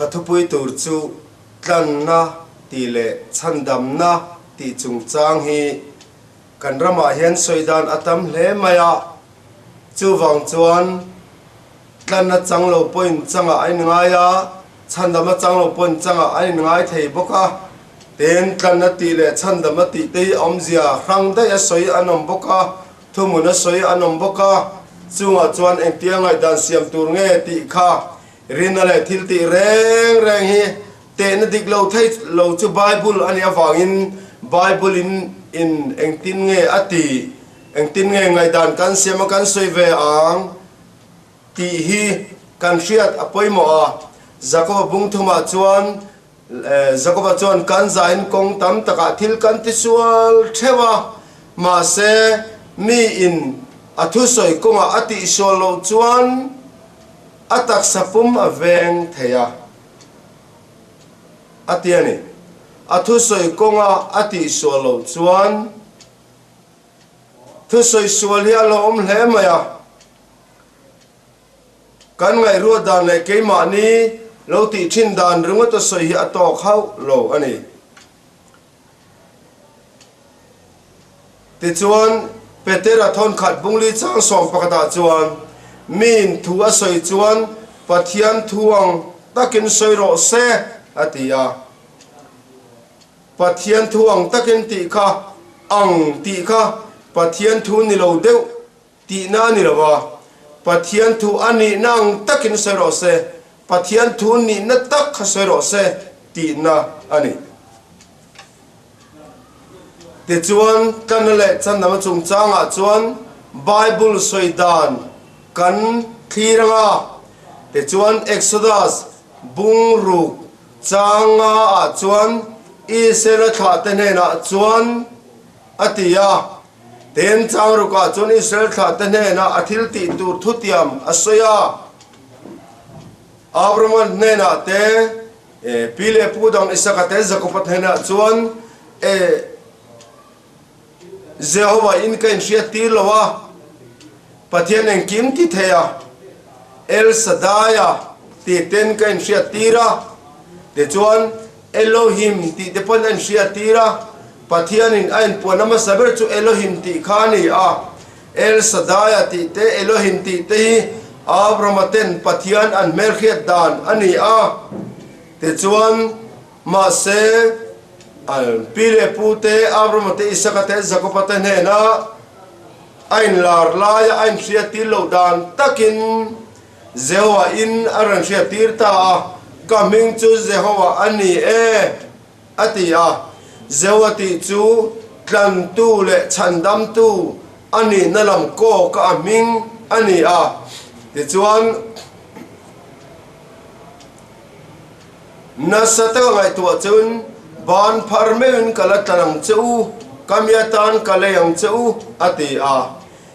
Ka thupui tur chu tlanna tih leh chhandamna tih chungchang hi kan ramah hian sawi dan a tam hle mai a, chuvang chuan tlanna chang lo pawhin changah a inngai a, chhandamna chang lo pawhin changah an inngai thei bawk a, tin tlanna tih leh chhandamna tih te hi awmzia hrang daih a sawi an awm bawk a. Thuhmun a sawi an awm bawk a, chungah chuan engtia ngaihdan siam tur nge tih kha rinna leh thil tih reng reng hi tehna dik lo thei lo chu Bible a nih avangin Bible in in engtin nge a tih, engtin nge ngaihdan kan siam a kan sawi ve ang tih hi kan hriat a pawimawh a. Jakoba bung thumah chuan Jakoba chuan kan zain kawng tam takah thil kan ti sual theuh a, mahse miin a thusawi kawngah a tihsual loh chuan a taksa pum a veng thei a, a ti a ni. A thusawi kawnga a tihsual loh chuan thusawi sual hi a lo awm hle mai a. Kan ngaihruat dan leh keimahni lo tih thin dan ringawt a sawi hi a tawk hauh lo a ni. Tichuan, Petera thawnkhat bungli chang sawm pakhatah chuan, Miin thu a sawi chuan Pathian thu ang takin sawi rawh se, a ti a. Pathian thu ang takin tih kha ang tih kha Pathian thu ni lo deuh Tihna a ni lo a, Pathian thu a nihna ang takin sawi rawh se, Pathian thu nihna tak kha sawi rawh se tihna a ni. Tichuan, Tlanna leh Chandama chungchangah chuan Bible sawi dan kan thlir ang a, tichuan Exodus bungruk changa ah chuan Israela thlahte hnenah chuan a ti a. Tin, Changrukah chuan Israel thlahte hnenah a thil tih tur thutiam a sawi a. Abrahama hnenah te, pi leh pu dang Isaka te, Jakoba hnenah chuan, E, Jehovah in ka inhriat tir lo a, Pathian engkim ti thei a, El Shaddai-a tih ten ka inhriat tir a. Tichuan, Elohim tih te pawn a inhriat tir a, Pathianin a inpuan hmasa ber chu Elohim tih kha a ni a. El Shaddai-a tih te, Elohim tih te hi Abrahama ten Pathian an hmelhriat dan a ni a. Tichuan, mahse, pi leh pu te, Abrahama te, Isaka te, Jakoba te hnena a inlar laia a inhriat tir loh dan takin, Jehovah in a rawn hriat tir ta a, Ka hming chu Jehovah a ni e, a ti a. Jehovah tih chu tlantu leh chhandamtu a nihna lam kawka a hming a ni a. Tichuan, nasa taka ngaihtuah chuin, Ban phar meuhin ka la tlan ang che u, ka mi atan ka lei ang che u, a ti a.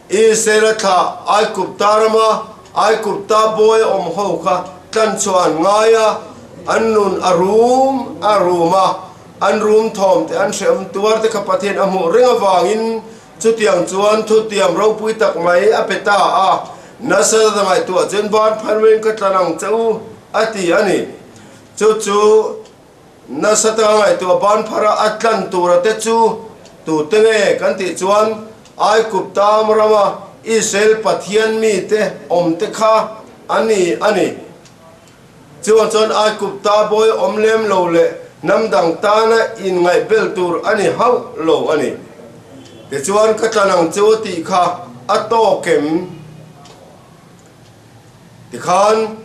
Israel-a thlah Aigupta rama Aigupta bawi awm ho kha tlan chhuah an ngai a, an nun a rum a rum a, an rum thawm te an hrehawm tuar te kha Pathian a hmuh reng avangin chutiang chuan thutiam ropui tak mai a pe ta a, nasa zata ngaihtuah chuan ban phalmaiin ka tlan ang che u a ti a ni. Chu chu Nasa taka ngaihtuah ban phara a tlan tura te chu tute nge kan tih chuan Aigupta rama Israel Pathian mite awm te kha a ni a ni. Chuvang chuan Aigupta bawi awm lem lo leh hnam dang tana inngaihbel tur a ni hauh lo a ni. Tichuan ka tlan ang chu tih kha a tawk em? Tikhan.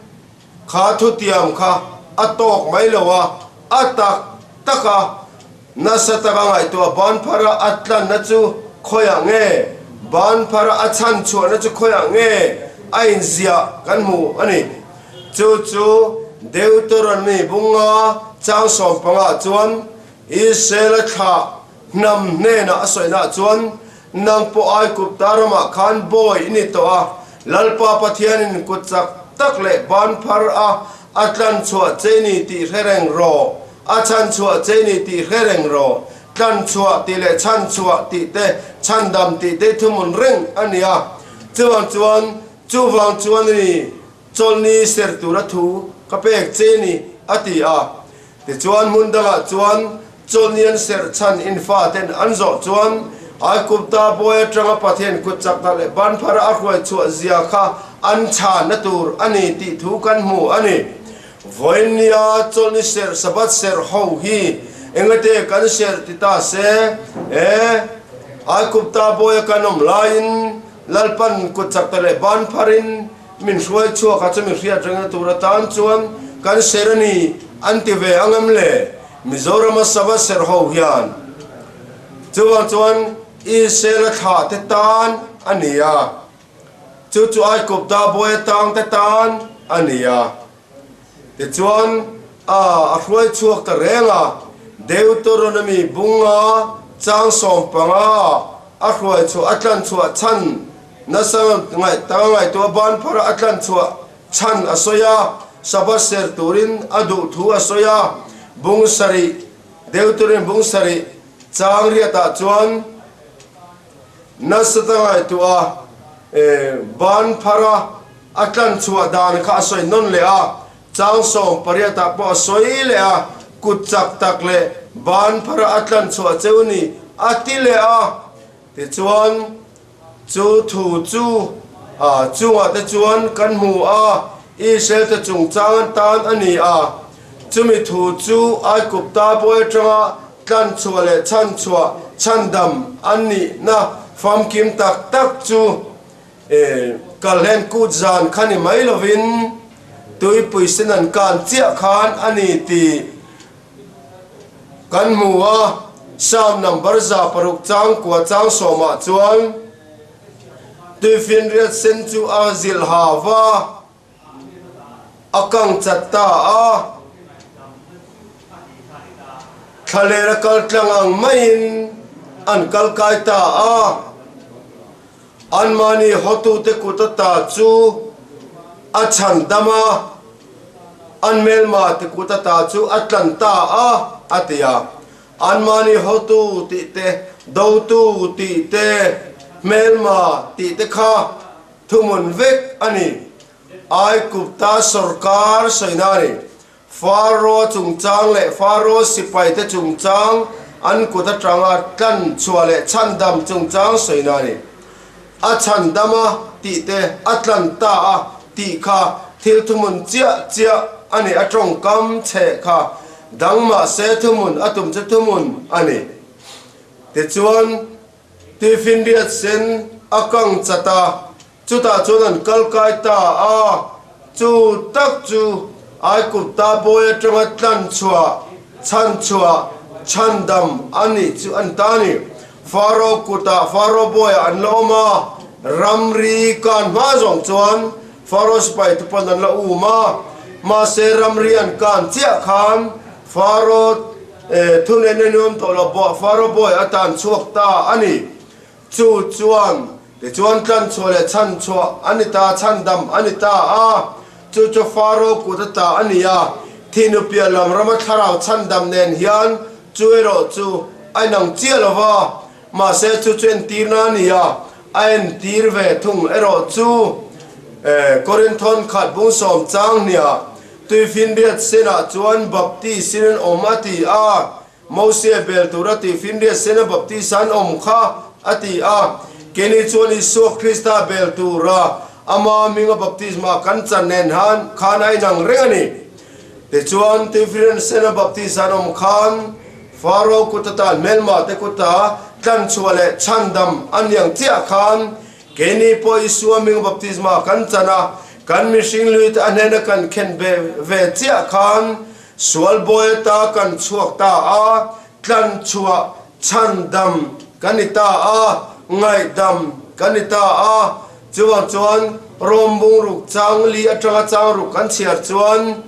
Kha thutiam kha a tawk mai lo a, a tak tak a, nasa taka ngaihtuah ban phara a tlanna chu khawiah nge, ban phara a chhan chhuahna chu khawiah nge a inziah kan hmu a ni. Chu chu Deuteronomy bunga chang sawmpangah chuan Israel-a thlah hnam hnenah a sawinaah chuan, Nang pawh Aigupta ramah khan bawi i ni tawh a, Lalpa Pathianin kut chak tak leh ban phar a a tlan chhuah che ni tih hre reng rawh, a chhan chhuah che ni tih hre reng rawh. Tlan chhuah tih leh chhan chhuah tih te, chhandam tih te thuhmun reng a ni a. Chuvang chuan, chuvang chuan a ni, chawlhni ser tura thu ka pek che ni. a ti a. Tichuan hmun dangah chuan chawlhni an serh chhan in faten an zawh chuan Aigupta bawi atanga Pathian kut chakna leh banphara a hruai chhuah zia kha an chhanna tur a ni tih thu kan hmu a ni. Vawiinnia chawlhni serh Sabbath serh ho hi engate kan serh ti ta se? E, Aigupta bawia kan awm laiin Lalpan kut chakna leh banpharin Min hruai chhuak a chumi hriat rengna tur atan chuan kan ser a ni an ti ve ang em le? Mizorama sava ser ho hian chuvang chuan Israel-a thlah te tan a ni a, chu chu Aigupta bawi atang te tan a ni a. Tichuan a a hruai chhuak ta reng a, Deuteronomy bunga chang 15 a hruai chhuah a tlan chhuah chhan Nasa ngaih taka ngaihtuah ban phar a tlan chhuah chhan a sawi a, Sabbath ser turin a duh thu a sawi a, bung sarih, Deuteronomy bung sarih chang riatah chuan nasa ta ngaihtuah ban phar a a tlan chhuah dan kha a sawi nawn leh a, chang 18 ah pawh a sawi leh a, kut chak tak leh ban phar a a tlan chhuah cheu ni a ti leh a, tichuan Chu thu chu a chungah te chuan kan hmu a, Israel te chungchang an tan a ni a. Chumi thu chu Aigupta bawi atanga tlanchhuah leh chhanchhuah chhandam an nihna famkim tak tak chu Kalhlen kut zan kha ni mai lovin tuipui sen an kan chiah khan a ni tih Kan hmu a, Psalm number 106 chang kua chang sawmah chuan tuifinriat sen chu a zilh ha va, a kang chat ta a, thlaler a kal tlang ang maiin an kal kai ta a, anmahni hotute kut ata chu a chhan dam a. An hmelma ti kut ata chu a tlan ta a, a ti a. Anmahni hotu tih te, dotu tih te, hmelma tih te kha thuhmun vek a ni. Aigupta sawrkar sawina a ni. Faro chungchang leh Faro sipaite chungchang an kut atanga tlan chhuah leh chhandam chungchang sawina a ni. A chhandam a tih te, a tlan ta a tih kha thil thuhmun chiah chiah a ni, a tawngkam chheh kha dang mahse thuhmun a tum chu thuhmun a ni. Tichuan, tuifinriat sen a kang chat a, chutah chuan an kal kai ta a, chu tak chu Aigupta bawi atanga tlan chhuah, chhan chhuah, chhandam a nih chu an ta a ni. Faro kutah Faro bawiah an la awm a, ramri kan hma zawng chuan Faro sipai te pawn an la um a, mahse ramri an kan chiah khan Faro thuneihna ni awm tawh lo bawh Faro bawi a tan chhuak ta a ni. Chu chuan tichuan tlanchhuah leh chhanchhuah a ni ta, chhandam a ni ta a, chu chu Faro kut a ta a ni a, Thihnupiah lam rama thlarau chhandam nen hian chu erawh chu a inang chiah lo va, mahse chu chu entirna a ni a, a entir ve thung erawh chu Korinthon khat bung sawm chang hniah tuifinriat senah chuan Baptist in an awm a ti a, Mosia bel tura tuifinriat sena Baptist an awm kha a ti a, keini chuan Isua Krista bel tura ama hminga baptisma kan chan nen han khan a inang reng a ni. Tichuan, tuifinriat sena Baptist an awm khan Faro kut atan hmelma te kuta tlanchhuah leh chhandam a niang chiah khan keini pawh Isua hminga baptisma kan chan a, kan mihring luite a hnena kan khen ve chiah khan Sual bawi ata kan chhuak ta a, tlanchhuah chhandam kan ni ta a, ngaihdam kan ni ta a. Chuvang chuan Rom bungruk chang li atanga chang ruk kan chhiar chuan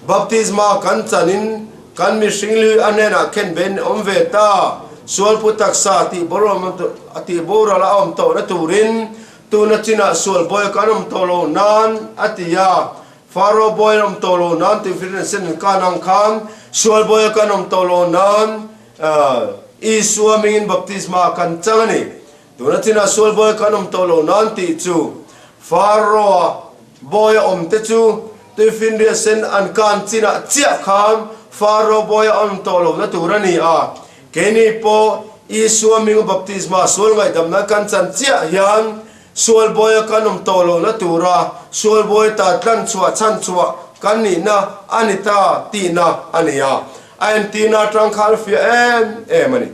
baptisma kan chanin kan mihring lui a hnenah khen ben awm ve ta. Sual pu taksa tih boral a awm tawhna turin tuna chinah sual bawi kan awm tawh lo nan a ti a. Faro bawi an awm tawh lo nan tih firin sen an kan ang khan sual bawi a kan awm tawh lo nan Isua hmingin baptisma kan chang a ni. Tuna chinah sual bawi a kan awm tawh lo nan tih chu Faro-a bawi a awm te chu Tuifinriat sen an kan chinah chiah khan Faro bawi a awm tawh lohna tur a ni a. Keini pawh Isua hminga baptisma sual ngaihdamna kan chan chiah hian sual bawia kan awm tawh lohna tura sual bawi ta tlan chhuah chhan chhuah kan nihna a ni ta tihna a ni a. A entirna atang khan fiah em em a ni.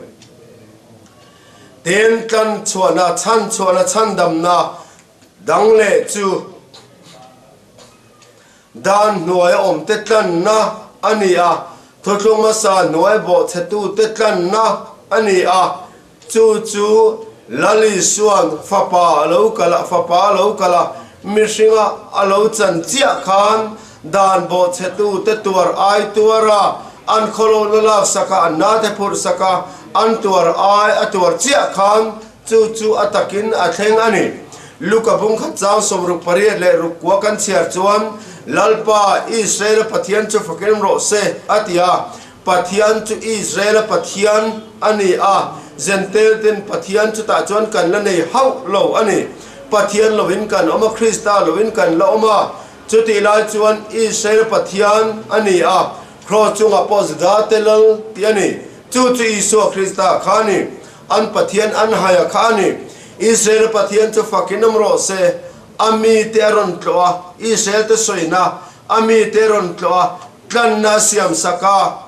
Tin, tlan chhuahna, chhan chhuahna, chhandamna dang leh chu. Dan hnuaia awmte tlanna a ni a, thuthlung hmasa hnuai bawhchhetute tlanna a ni a, chu chu Lal Isua'n Fapa a lo kal a, Fapa a lo kal a, mihringa a lo chan chiah khan dan bawhchhetute tuar ai tuar a, an khawlohna laksak a, an nate phurhsak a, an tuar ai a tuar chiah khan Chu chu a takin a thleng a ni. Luka bungkhat chang 68 leh rukkua kan chhiar chuan, Lalpa, Israela Pathian chu fakin rawh se, a ti a. Pathian chu Israela Pathian a ni a, Jentail ten Pathian chutah chuan kan la nei hauh lo a ni. Pathian lovin kan awm a, Krista lovin kan la awm a. Chutih lai chuan Israela Pathian a ni a, Kraws chungah pawh Juda te lal tih a ni. Chu chu Isua Krista kha a ni. An Pathian an hai a kha a ni. Israel Pathian chu fakin awm rawh se. A mite a rawn tlawh a, Israel te sawina a mite a rawn tlawh a, tlanna a siam sak a.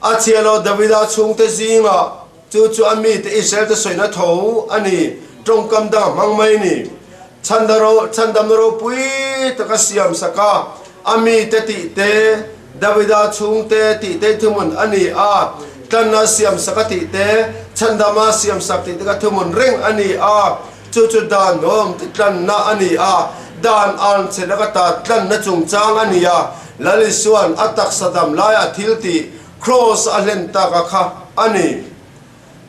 A chhia lo Davida chhungte zingah chu chu a mite Israel te sawina tho a ni, tawngkam dang a hmang mai a ni. Chhandamna ropui tak a siam sak a, a mite tih te, Davida chhungte tih te thuhmun a ni a, tlanna siamsak a tih te, chhandama siamsak tih te kha thuhmun reng a ni a, chu chu dan nuam ti tlanna a ni a, dan an che laka ta tlanna chungchang a ni a, Lal Isua'n a taksa dam laia a thil tih Kraws a hlen tak a kha a ni.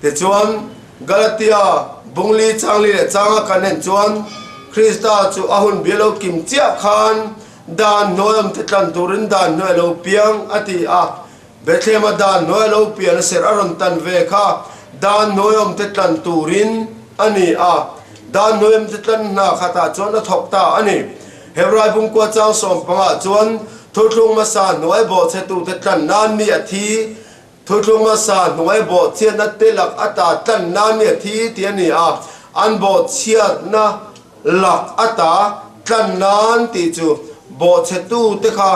Tichuan, Galatia bungli changli leh changa kan en chuan Krista chu a hun bia lo kim chiah khan Dan hnuai awm te tlan turin dan hnuai a lo piang a ti a. Bethlehem-a dan hnuai a lo pian a serh a rawn tan ve kha dan hnuai awm te tlan turin a ni a. Dan hnuai awm te tlan hna khatah chuan a thawk ta a ni. Hebrai bungkua chang sawmpangah chuan thuthlung hmasa hnuai bawhchhetute tlan nan mi a thi Thuthlung hmasa hnuai bawhchhiatna te lak ata tlanna mi a thi tih a ni a, an bawhchhiatna lak ata tlan nan tih chu bawhchhetute kha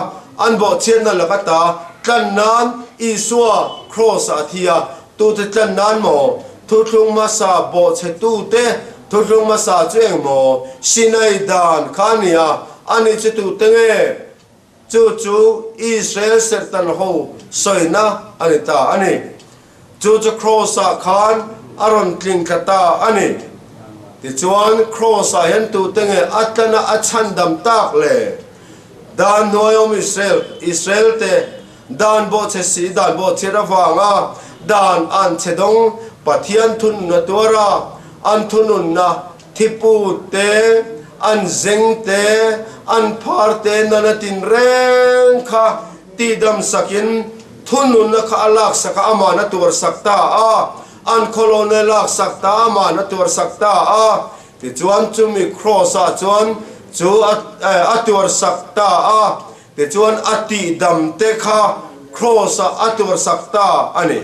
an bawhchhiatna lak ata tlan nan Isua Kraws-ah a thi a, tute tlan nan maw? Thuthlung hmasa bawhchhetute thuthlung hmasa chu eng maw? Sinai dan kha a ni a, ani chu tute nge? Chu chu Israel serhtan ho sawina a ni ta a ni. Chu chu Kraws-ah khan a rawn tling thla ta a ni. Tichuan, Kraws-ah hian tute nge a tlana a chhandam tak le? Dan hnuaiawm Israel, Israel-te dan bawhchhe si, dan bawhchhiat avanga dan an chhe dawng Pathian thununna tuara an thununna Thipu te, an zeng te, an phar te nana tin reng kha tihdam sakin thununna kha a laksak a, aman a tuarsak ta a, an khawlawna laksak ta a, aman a tuarsak ta a, tichuan chumi kraws ah chuan chu a tuarsak ta a, tichuan a tihdam te kha kraws ah a tuarsak ta a ni.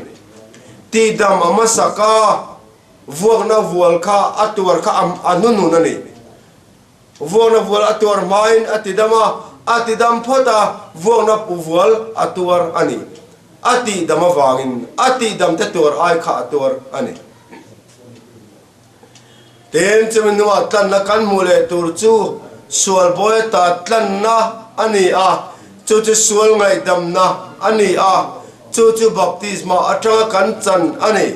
Tihdam a hmasak a. Vuakna vual kha a tuar kha a hnunun a ni. Vuakna vual a tuar hmain a tidam a, a tidam phawt a, vuakna vual a tuar a ni. A tihdam avangin a tihdamte tuar ai kha a tuar a ni. Tin, chumi hnuah tlanna kan hmuh leh tur chu sual bawi ata tlanna a ni a, chu chu sual ngaihdamna a ni a, chu chu baptisma atanga kan chan a ni.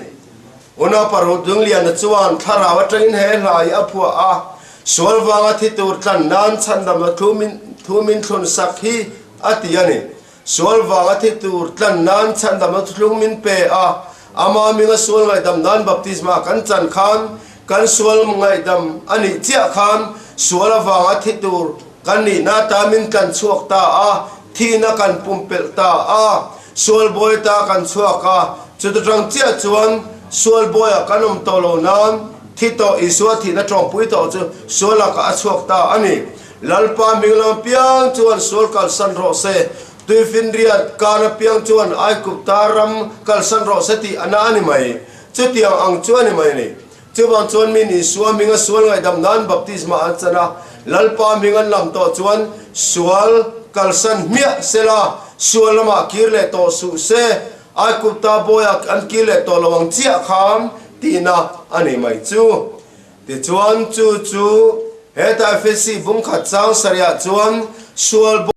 Unaupa Ruhdungliana chuan thlarau atangin he hla hi a phuah a, sual vanga thi tur tlan nan chhandamna thu min thu min thlun sak hi a ti a ni. Sual vanga thi tur tlan nan chhandamna thuthlung min pe a, ama hminga sual ngaihdam nan baptisma kan chan khan kan sual ngaihdam a nih chiah khan sual avanga thi tur kan nihna ata min tlan chhuak ta a, thihna kan pumpelh ta a. Sual bawi ta kan chhuak a, chuta tang chiah chuan sual bawiah kan awm tawh lo nan thi tawh Isua thihna tawngpui tawh chu sual lakah a chhuak ta a ni. Lalpa hming lam apiang chuan sual kalsan rawh se, Tuifinriat kan apiang chuan Aigupta ram kalsan rawh se tih a na a ni mai. Chutiang ang chu a ni mai a ni. Chuvang chuan mi nih Isua hminga sual ngaihdam nan baptisma an chan a, Lalpa hming an lam tawh chuan sual kalsan hmiah se la, sual lamah kir leh tawh suh se, Aigupta bawiah an kir leh tawh lo ang chiah khan tihna a ni mai chu. Tichuan chu chu hetah Efesi bungkhat chang sarihah chuan sual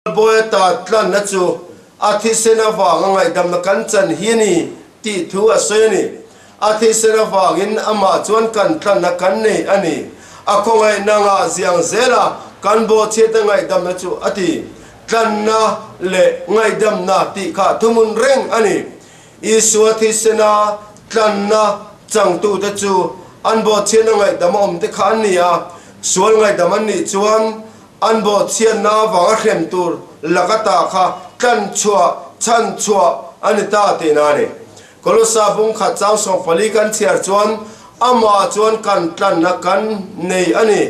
Bawi ata tlanna chu a thisen avanga ngaihdamna kan chan hi a ni tih thu a sawi a ni. A thisen avangin amah chuan kan tlanna kan nei a ni. A khawngaihna ngah ziang zela kan bawhchhiatna ngaihdamna chu a ti. Tlanna leh ngaihdamna tih kha thuhmun reng a ni. Isua thisena tlanna changtute chu an bawhchhiatna ngaihdam a awmte kha an ni a, sual ngaihdam an nih chuan An bawhchhiatna avanga hrem tur laka ta kha tlan chhuah, chhan chhuah a ni ta tihna a ni. Kolosa bung khat chang 14 kan chhiar chuan amah chuan kan tlanna kan nei a ni,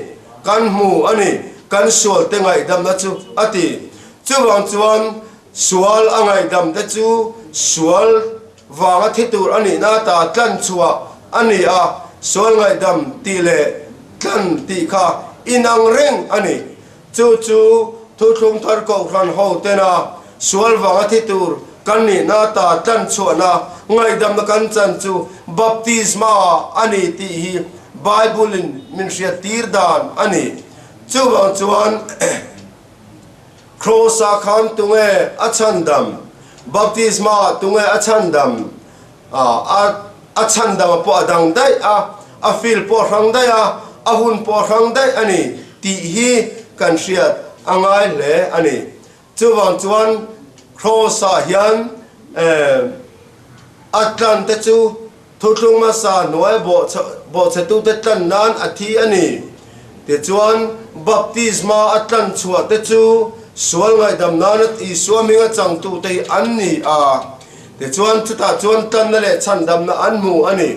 kan hmu a ni, kan sualte ngaihdamna chu a ti. Chuvang chuan sual a ngaihdamte chu sual vanga thi tur a nihna ata tlan chhuah a ni a, sual ngaihdam tih leh tlan tih kha inang reng a ni. Chu chu Thuthlung Thar Kohhran ho tena sual vanga thi tur kan nihna ata tlan chhuahna ngaihdamna kan chan chu baptisma a ni tih hi Bible-in min hriattir dan a ni. Chuvang chuan. Kraws-ah khan tunge a chhandam? Baptisma-ah tunge a chhandam? A chhandama pawh a dang daih a, a feel pawh a hrang daih a, a hun pawh a hrang daih a ni tih hi kan hriat a ngai hle a ni. Chuvang chuan Kraws-ah hian a tlante chu Thuthlung hmasa hnuai bawhchhetute tlan nan a thi a ni. Tichuan, baptisma a tlan chhuah te chu sual ngaihdam nana Isua hminga changtute hi an ni a. Tichuan, chutah chuan tlanna leh chhandamna an hmu a ni.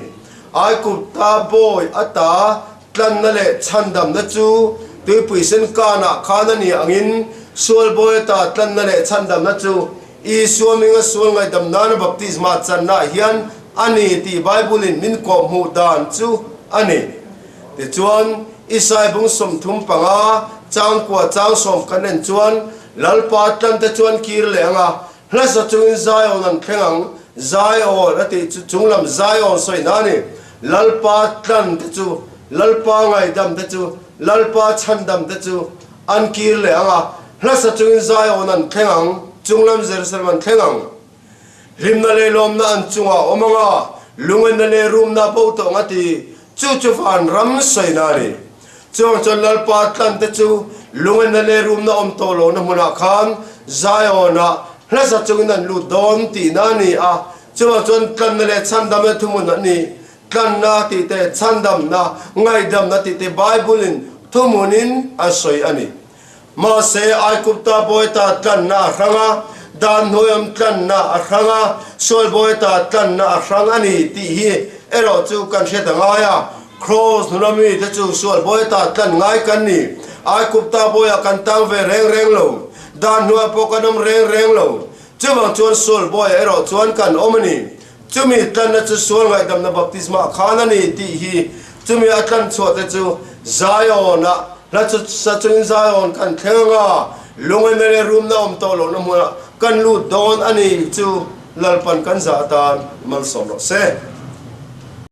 Aigupta bawi ata tlanna leh chhandamna chu tuipui sen kanah khan a ni angin sual bawi ata tlanna leh chhandamna chu Isua hminga sual ngaihdam nana baptisma channa hian a ni tih Bible-in min kawhhmuh dan chu a ni. Tichuan, Isai bung 35, chang kua chang sawm kan en chuan, Lalpa tlante chuan kir leh ang a, hlasa chungin Zion an thleng ang, Zion a tih chu chunglam Zion sawina a ni. Lalpa tlante chu, Lalpa ngaihdamte chu, Lalpa chhandamte chu an kir leh ang a, Hlasa chungin Zion an thleng ang, chunglam Jerusalem an thleng ang. Hlimna leh lawmna an chungah a awm ang a, lungenna leh rumna bo tawh ang a ti. Chu chu van ram sawina a ni. Chuvang chuan Lalpa tlante chu lungenna leh rumna awm tawh lohna hmunah khan Zion-ah hlasa chungin an lut dawn tihna a ni a. Chuvang chuan tlanna leh chhandamna thuhmun a ni. Tlanna tih te, chhandamna, ngaihdamna tih te Bible-in thuhmunin a sawi a ni. Mahse, Aigupta bawita tlanna a hrang a, dan hnuaiawm tlanna a hrang a, sual bawita tlanna a hrang a ni tih hi erawh chu kan hriat a ngai a. Kraws hnuna mite chu sual bawita tlan ngai kan ni. Aigupta bawiah kan tang ve reng reng lo. Dan hnuaiah pawh kan awm reng reng lo. Chuvang chuan sual bawiah erawh chuan kan awm a ni. Chumi tlanna chu sual ngaihdamna baptisma a khan a ni tih hi chumi a tlan chhuah te chu Zion-ah hla chu sa chungin Zion kan thleng ang a, lungaina leh rumna awm tawh lohna hmunah kan lut dawn a ni chu Lalpan kan zah atan malsawm rawh se.